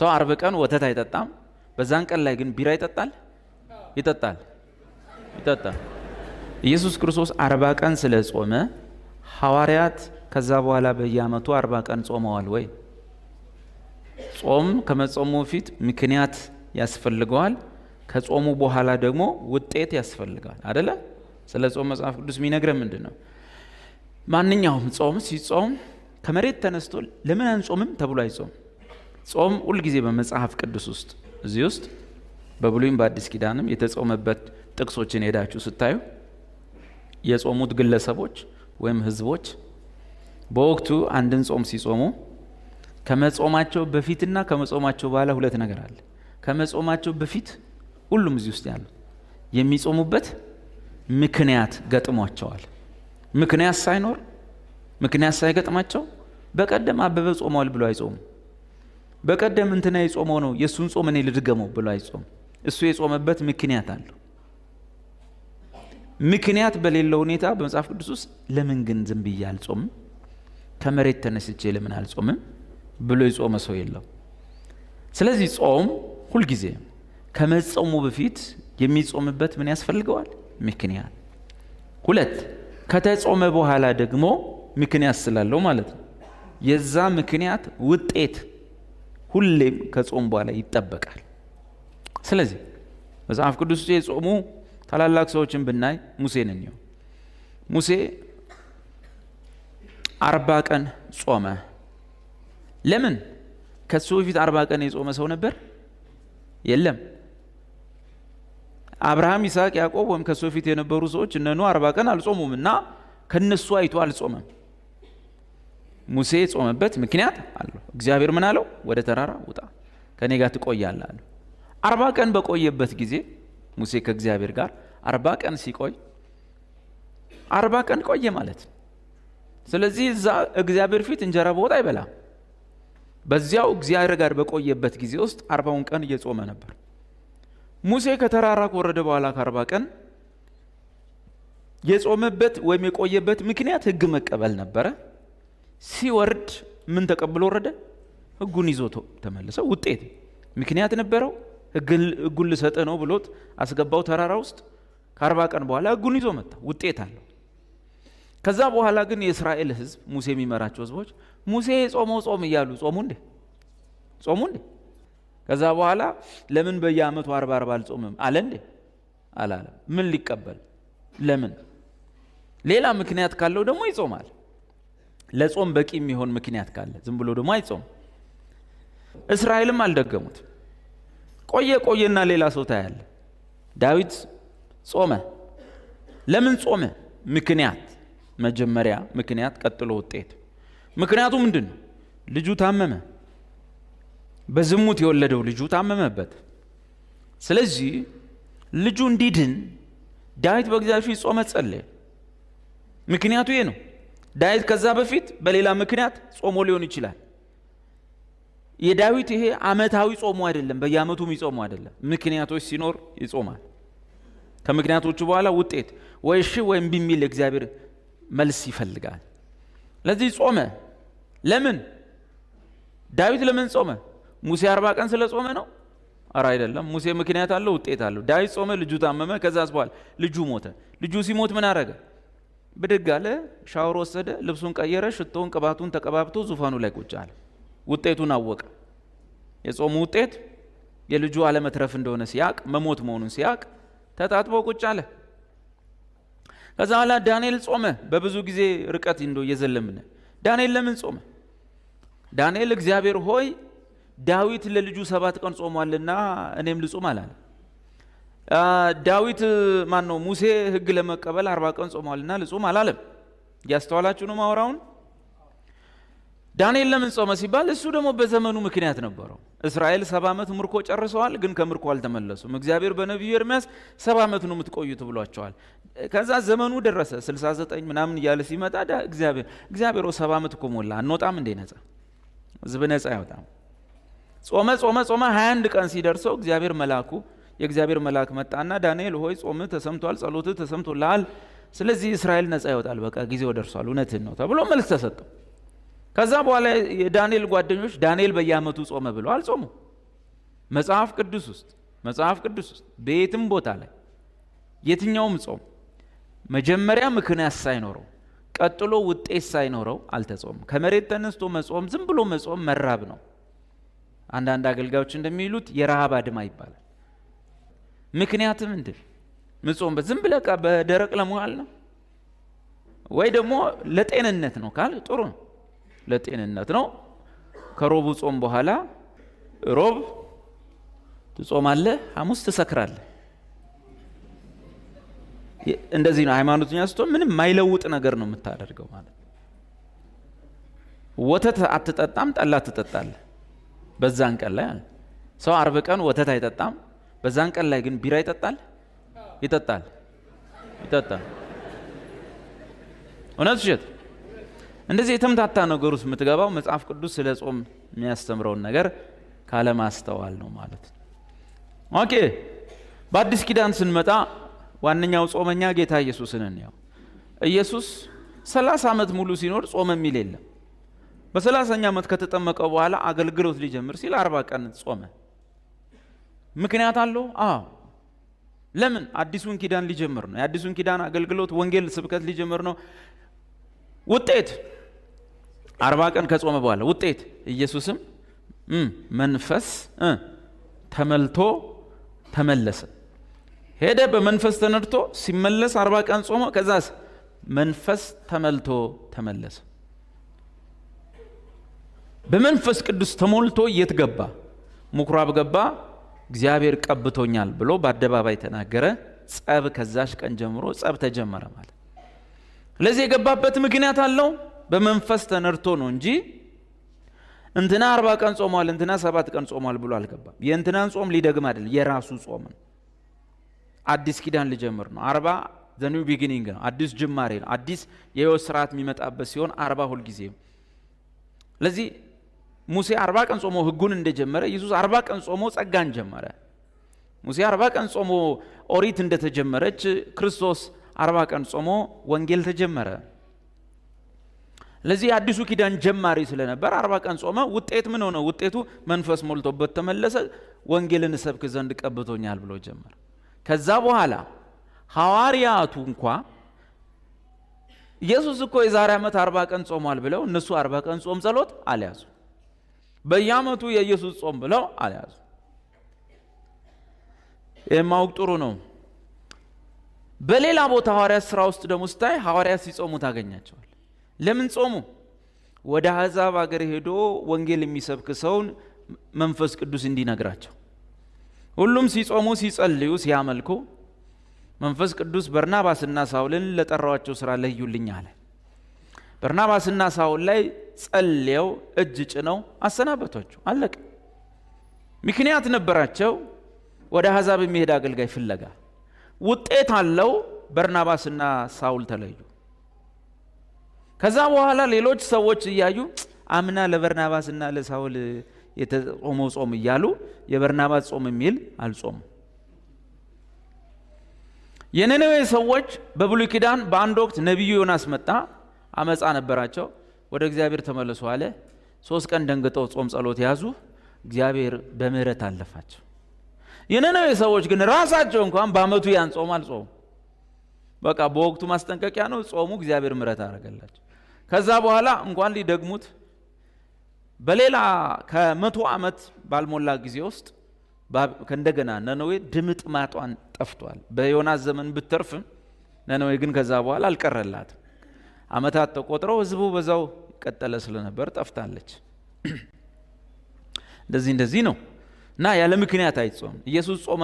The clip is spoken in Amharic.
ሰው አርብ ቀን ወተት አይጠጣም። በዛን ቀን ላይ ግን ቢራ ይጠጣል ይጠጣል ይጠጣል። ኢየሱስ ክርስቶስ 40 ቀን ስለ ጾመ ሐዋርያት ከዛ በኋላ በየዓመቱ 40 ቀን ጾመዋል ወይ? ጾም ከመጾሙ በፊት ምክንያት ያስፈልገዋል። ከጾሙ በኋላ ደግሞ ውጤት ያስፈልገዋል። አደለ? ስለ ጾም መጽሐፍ ቅዱስ የሚነግረን ምንድን ነው? ማንኛውም ጾም ሲጾም ከመሬት ተነስቶ ለምን አንጾምም ተብሎ አይጾም። ጾም ሁልጊዜ በመጽሐፍ ቅዱስ ውስጥ እዚህ ውስጥ በብሉይም በአዲስ ኪዳንም የተጾመበት ጥቅሶችን ሄዳችሁ ስታዩ የጾሙት ግለሰቦች ወይም ሕዝቦች በወቅቱ አንድን ጾም ሲጾሙ ከመጾማቸው በፊትና ከመጾማቸው በኋላ ሁለት ነገር አለ። ከመጾማቸው በፊት ሁሉም እዚህ ውስጥ ያሉት የሚጾሙበት ምክንያት ገጥሟቸዋል። ምክንያት ሳይኖር፣ ምክንያት ሳይገጥማቸው በቀደም አበበ ጾመዋል ብሎ አይጾሙ። በቀደም እንትና የጾመው ነው፣ የእሱን ጾም እኔ ልድገመው ብሎ አይጾም። እሱ የጾመበት ምክንያት አለው። ምክንያት በሌለው ሁኔታ በመጽሐፍ ቅዱስ ውስጥ ለምን ግን ዝም ብዬ አልጾምም፣ ከመሬት ተነስቼ ለምን አልጾምም ብሎ የጾመ ሰው የለም። ስለዚህ ጾም ሁልጊዜ ከመጾሙ በፊት የሚጾምበት ምን ያስፈልገዋል? ምክንያት። ሁለት፣ ከተጾመ በኋላ ደግሞ ምክንያት ስላለው ማለት ነው። የዛ ምክንያት ውጤት ሁሌም ከጾም በኋላ ይጠበቃል። ስለዚህ መጽሐፍ ቅዱስ የጾሙ ታላላቅ ሰዎችን ብናይ ሙሴን እንየው። ሙሴ 40 ቀን ጾመ። ለምን? ከሱ በፊት 40 ቀን የጾመ ሰው ነበር? የለም። አብርሃም፣ ይስሐቅ፣ ያዕቆብ ወይም ከሱ በፊት የነበሩ ሰዎች እነ ኖህ 40 ቀን አልጾሙም እና ከነሱ አይቶ አልጾመም። ሙሴ የጾመበት ምክንያት አለው። እግዚአብሔር ምን አለው? ወደ ተራራ ውጣ፣ ከኔ ጋር ትቆያለህ አለው። 40 ቀን በቆየበት ጊዜ ሙሴ ከእግዚአብሔር ጋር 40 ቀን ሲቆይ 40 ቀን ቆየ ማለት ነው። ስለዚህ እዛ እግዚአብሔር ፊት እንጀራ በወጥ አይበላም። በዚያው እግዚአብሔር ጋር በቆየበት ጊዜ ውስጥ 40ውን ቀን እየጾመ ነበር። ሙሴ ከተራራ ከወረደ በኋላ ከ40 ቀን የጾመበት ወይም የቆየበት ምክንያት ሕግ መቀበል ነበረ። ሲወርድ ምን ተቀብሎ ወረደ? ሕጉን ይዞ ተመለሰ። ውጤት ምክንያት ነበረው። ሕጉን ልሰጥህ ነው ብሎት አስገባው ተራራ ውስጥ። ከ40 ቀን በኋላ ሕጉን ይዞ መጣ። ውጤት አለው። ከዛ በኋላ ግን የእስራኤል ሕዝብ፣ ሙሴ የሚመራቸው ሕዝቦች ሙሴ የጾመው ጾም እያሉ ጾሙ እንዴ? ጾሙ እንዴ? ከዛ በኋላ ለምን በየዓመቱ 40 40 አልጾምም አለ እንዴ? አላለም። ምን ሊቀበል? ለምን? ሌላ ምክንያት ካለው ደግሞ ይጾማል። ለጾም በቂ የሚሆን ምክንያት ካለ ዝም ብሎ ደግሞ አይጾም። እስራኤልም አልደገሙት። ቆየ ቆየና ሌላ ሰው ታያለ። ዳዊት ጾመ። ለምን ጾመ? ምክንያት፣ መጀመሪያ ምክንያት፣ ቀጥሎ ውጤት። ምክንያቱ ምንድን ነው? ልጁ ታመመ። በዝሙት የወለደው ልጁ ታመመበት። ስለዚህ ልጁ እንዲድን ዳዊት በእግዚአብሔር ፊት ጾመ፣ ጸለየ። ምክንያቱ ይሄ ነው። ዳዊት ከዛ በፊት በሌላ ምክንያት ጾሞ ሊሆን ይችላል። የዳዊት ይሄ ዓመታዊ ጾሙ አይደለም፣ በየዓመቱ የሚጾሙ አይደለም። ምክንያቶች ሲኖር ይጾማል። ከምክንያቶቹ በኋላ ውጤት ወይ እሺ ወይም እምቢ የሚል እግዚአብሔር መልስ ይፈልጋል። ለዚህ ጾመ። ለምን? ዳዊት ለምን ጾመ? ሙሴ 40 ቀን ስለ ጾመ ነው? ኧረ አይደለም። ሙሴ ምክንያት አለው፣ ውጤት አለው። ዳዊት ጾመ፣ ልጁ ታመመ። ከዛስ በኋላ ልጁ ሞተ። ልጁ ሲሞት ምን አረገ? ብድግ አለ፣ ሻወር ወሰደ፣ ልብሱን ቀየረ፣ ሽቶውን ቅባቱን ተቀባብቶ ዙፋኑ ላይ ቁጭ አለ። ውጤቱን አወቀ። የጾሙ ውጤት የልጁ አለመትረፍ እንደሆነ ሲያቅ፣ መሞት መሆኑን ሲያቅ ተጣጥቦ ቁጭ አለ። ከዛ በኋላ ዳንኤል ጾመ። በብዙ ጊዜ ርቀት እንደው እየዘለምን ዳንኤል ለምን ጾመ? ዳንኤል እግዚአብሔር ሆይ ዳዊት ለልጁ 7 ቀን ጾሟልና እኔም ልጹም አላለ። ዳዊት ማን ነው? ሙሴ ሕግ ለመቀበል 40 ቀን ጾሟልና ልጹም አላለም። እያስተዋላችሁ ነው ማወራውን? ዳንኤል ለምን ጾመ ሲባል እሱ ደግሞ በዘመኑ ምክንያት ነበረው። እስራኤል 70 ዓመት ምርኮ ጨርሰዋል፣ ግን ከምርኮ አልተመለሱም። እግዚአብሔር በነቢዩ ኤርምያስ 70 ዓመት ነው የምትቆዩት ብሏቸዋል። ከዛ ዘመኑ ደረሰ 69 ምናምን እያለ ሲመጣ እግዚአብሔር 70 ዓመት እኮ ሞላ፣ አንወጣም እንዴ ነፃ? ህዝብ ነፃ አይወጣም። ጾመ ጾመ ጾመ 21 ቀን ሲደርሰው እግዚአብሔር መልአኩ የእግዚአብሔር መልአክ መጣና ዳንኤል ሆይ ጾምህ ተሰምቷል፣ ጸሎትህ ተሰምቶልሃል፣ ስለዚህ እስራኤል ነፃ ይወጣል፣ በቃ ጊዜው ደርሷል፣ እውነትህን ነው ተብሎ መልስ ተሰጠው። ከዛ በኋላ የዳንኤል ጓደኞች ዳንኤል በየዓመቱ ጾመ ብለው አልጾሙ። መጽሐፍ ቅዱስ ውስጥ በየትም ቦታ ላይ የትኛውም ጾም መጀመሪያ ምክንያት ሳይኖረው ቀጥሎ ውጤት ሳይኖረው አልተጾምም። ከመሬት ተነስቶ መጾም ዝም ብሎ መጾም መራብ ነው። አንዳንድ አገልጋዮች እንደሚሉት የረሃብ አድማ ይባላል። ምክንያትም ምንድን ምጾምበት ዝም ብለህ በደረቅ ለመዋል ነው ወይ ደግሞ ለጤንነት ነው ካል ጥሩ ነው፣ ለጤንነት ነው። ከሮቡ ጾም በኋላ ሮብ ትጾማለህ፣ ሐሙስ ትሰክራለህ። እንደዚህ ነው ሃይማኖተኛ ስትሆን ምንም የማይለውጥ ነገር ነው የምታደርገው ማለት። ወተት አትጠጣም፣ ጠላ ትጠጣለህ በዛን ቀን ላይ አለ። ሰው አርብ ቀን ወተት አይጠጣም፣ በዛን ቀን ላይ ግን ቢራ ይጠጣል ይጠጣል ይጠጣል። እውነት ውሸት? እንደዚህ የተምታታ ነገር ውስጥ የምትገባው መጽሐፍ ቅዱስ ስለ ጾም የሚያስተምረውን ነገር ካለማስተዋል ነው ማለት ነው። Okay፣ በአዲስ ኪዳን ስንመጣ ዋነኛው ጾመኛ ጌታ ኢየሱስን እንየው። ኢየሱስ 30 ዓመት ሙሉ ሲኖር ጾመ የሚል የለም። በ30ኛ ዓመት ከተጠመቀ በኋላ አገልግሎት ሊጀምር ሲል 40 ቀን ጾመ። ምክንያት አለው? አዎ። ለምን? አዲሱን ኪዳን ሊጀምር ነው። የአዲሱን ኪዳን አገልግሎት ወንጌል ስብከት ሊጀምር ነው። ውጤት 40 ቀን ከጾመ በኋላ ውጤት ኢየሱስም መንፈስ ተመልቶ ተመለሰ። ሄደ በመንፈስ ተነድቶ ሲመለስ 40 ቀን ጾመ። ከዛስ መንፈስ ተመልቶ ተመለሰ። በመንፈስ ቅዱስ ተሞልቶ የት ገባ? ምኩራብ ገባ። እግዚአብሔር ቀብቶኛል ብሎ በአደባባይ ተናገረ። ጸብ ከዛሽ ቀን ጀምሮ ጸብ ተጀመረ ማለት። ለዚህ የገባበት ምክንያት አለው። በመንፈስ ተነድቶ ነው እንጂ እንትና 40 ቀን ጾሟል፣ እንትና 7 ቀን ጾሟል ብሎ አልገባም። የእንትናን ጾም ሊደግም አይደለም፣ የራሱ ጾም ነው። አዲስ ኪዳን ሊጀምር ነው። 40 the new beginning ነው፣ አዲስ ጅማሬ ነው። አዲስ የህይወት ስርዓት የሚመጣበት ሲሆን 40 ሁል ጊዜ። ለዚህ ሙሴ 40 ቀን ጾሞ ህጉን እንደጀመረ ኢየሱስ 40 ቀን ጾሞ ጸጋን ጀመረ። ሙሴ 40 ቀን ጾሞ ኦሪት እንደተጀመረች ክርስቶስ 40 ቀን ጾሞ ወንጌል ተጀመረ። ለዚህ አዲሱ ኪዳን ጀማሪ ስለነበር 40 ቀን ጾመ። ውጤት ምን ሆነ? ውጤቱ መንፈስ ሞልቶበት ተመለሰ። ወንጌልን እሰብክ ዘንድ ቀብቶኛል ብሎ ጀመረ። ከዛ በኋላ ሐዋርያቱ እንኳ ኢየሱስ እኮ የዛሬ ዓመት 40 ቀን ጾሟል ብለው እነሱ 40 ቀን ጾም ጸሎት አልያዙ። በየዓመቱ የኢየሱስ ጾም ብለው አልያዙ። የማወቅ ጥሩ ነው። በሌላ ቦታ ሐዋርያት ስራ ውስጥ ደግሞ ስታይ ሐዋርያት ሲጾሙ ታገኛቸዋል። ለምን ጾሙ? ወደ አሕዛብ አገር ሄዶ ወንጌል የሚሰብክ ሰውን መንፈስ ቅዱስ እንዲነግራቸው። ሁሉም ሲጾሙ ሲጸልዩ ሲያመልኩ መንፈስ ቅዱስ በርናባስና ሳውልን ለጠራዋቸው ስራ ለዩልኝ አለ። በርናባስና ሳውል ላይ ጸልየው እጅ ጭነው አሰናበቷቸው። አለቀ። ምክንያት ነበራቸው፣ ወደ አሕዛብ የሚሄድ አገልጋይ ፍለጋ። ውጤት አለው። በርናባስና ሳውል ተለዩ። ከዛ በኋላ ሌሎች ሰዎች እያዩ አምና ለበርናባስና ለሳውል የተጾመው ጾም እያሉ የበርናባስ ጾም የሚል አልጾሙ። የነነዌ ሰዎች በብሉይ ኪዳን በአንድ ወቅት ነቢዩ ዮናስ መጣ። አመፃ ነበራቸው። ወደ እግዚአብሔር ተመለሱ አለ። 3 ቀን ደንግጠው ጾም ጸሎት ያዙ። እግዚአብሔር በምህረት አለፋቸው። የነነዌ ሰዎች ግን ራሳቸው እንኳን በአመቱ ያን ጾም አልጾሙ። በቃ በወቅቱ ማስጠንቀቂያ ነው ጾሙ። እግዚአብሔር ምህረት አደረገላቸው። ከዛ በኋላ እንኳን ሊደግሙት በሌላ ከ100 ዓመት ባልሞላ ጊዜ ውስጥ ከእንደገና ነነዌ ድምጥማጧን ጠፍቷል። በዮናስ ዘመን ብትተርፍም ነነዌ ግን ከዛ በኋላ አልቀረላትም። ዓመታት ተቆጥረው ህዝቡ በዛው ቀጠለ ስለነበር ጠፍታለች። እንደዚህ እንደዚህ ነው እና ያለ ምክንያት አይጾም። ኢየሱስ ጾመ